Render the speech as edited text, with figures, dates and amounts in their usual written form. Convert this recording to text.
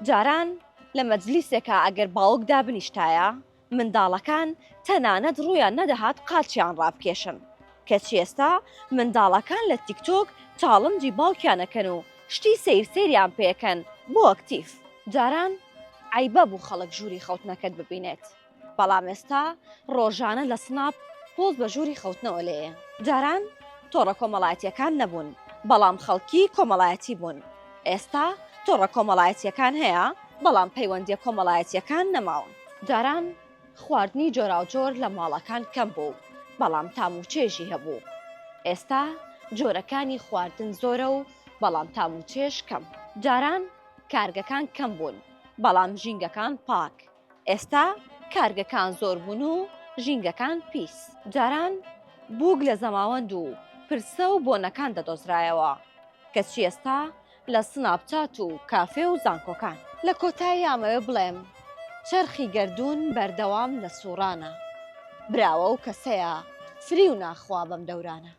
جاران لە مەجلیسێکا ئەگەر باوک دابنیشتایە، منداڵەکان تەنانەت ڕوویان نەدەهات قاچیان ڕابکێشن، کەچی ئێستا منداڵەکان لە تیکتۆک challenge ی باوکیان ئەکەن و شتی سەیر سەیریان پێ ئەکەن بۆ active. جاران عەیبە بوو خەڵک ژووری خەوتنەکەت ببینێت، بەڵام ئێستا ڕۆژانە لە سناپ پۆست بە ژووری خەوتنەوە لێیە. جاران تۆڕە کۆمەڵایەتیەکان نەبوون، بەڵام خەڵکی کۆمەڵایەتی بوون. ئێستا تۆڕە کۆمەڵایەتیەکان هەیە، بەڵام پەیوەندیە کۆمەڵایەتیەکان نەماون. جاران خواردنی جۆراوجۆر لە ماڵەکان کەم بوو، بەڵام تام و چێژی هەبوو. ئێستا جۆرەکانی خواردن زۆرە و بەڵام تام و چێژ کەم. جاران کارگەکان کەم بوون، بەڵام ژینگەکان پاک. ئێستا کارگەکان زۆر بوون و ژینگەکان پیس. جاران بووک لە زەماوەند و پرسە و بۆنەکان دەدۆزرایەوە، کەچی ئێستا لە سناپچات و کافێ و زانکۆکان. لە کۆتایی ئەمەوێ بڵێم چەرخی گەردوون بەردەوام لە سووڕانە، براوە ئەو کەسەیە فریو ناخوا بەم دەورانە.